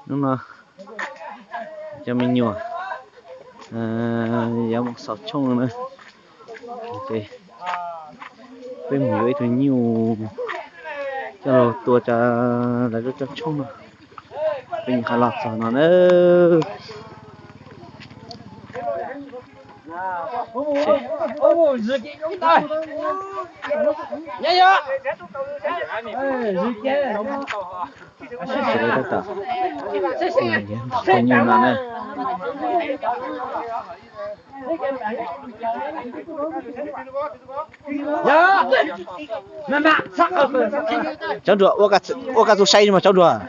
Hnub no cov me nyuam yuav mus xaus tshooj no na. Peb mus yuav ib tug nyuj coj los tua rau lawv lub rooj tshooj no. Peb nyuam qhuav los txog no na. Ntog tus nyuj no na. Tsaub nruas, ua koj txuj saib mas tsaub nruas.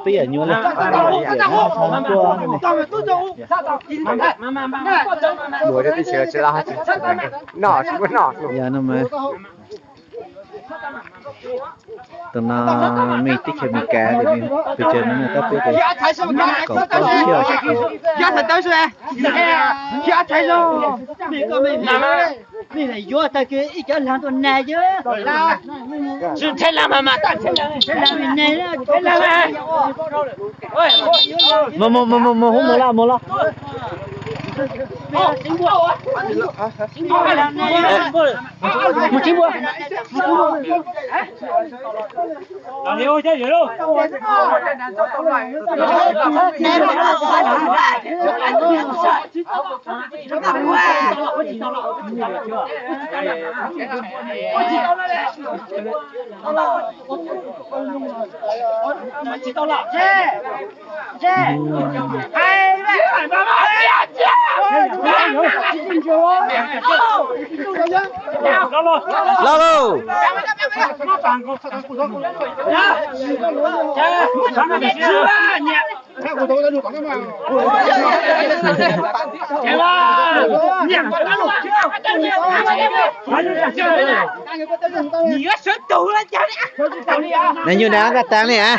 Peb yam nyuaj li. Yog no mas tus no mej teb chaws Amelikas, pes tsawg no na, tab peb kaum plaub tiag. Yuav tag kis ib cov hla ntua nag yog. Mus, mus, mus, mus, mus, mus los, mus los. Los lauj. Nws nyuj nag koj taag li a.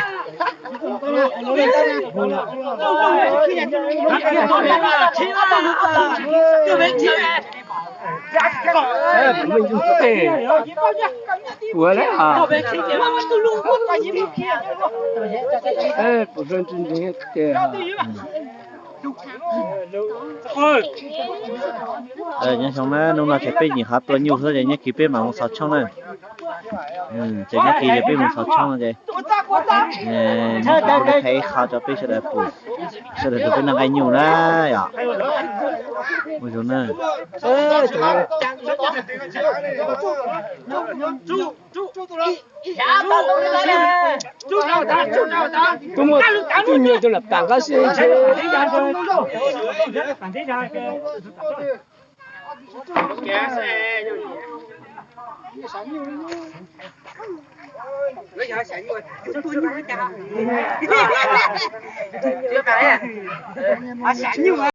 Nyob zoo na, hnub no ces peb nyuam qhuav tua nyuj xwb ces nyob kis peb mam mus xaus tshooj na. Ces nyob kis ces peb mus xaus tshooj no ces nyob kis kuv qhia ib qho rau peb sawv daws pum, sawv daws tus peb noj nqaij nyuj na yom. Ua zoo na. Tub muaj tub nyiag cov lam tam qab xwb.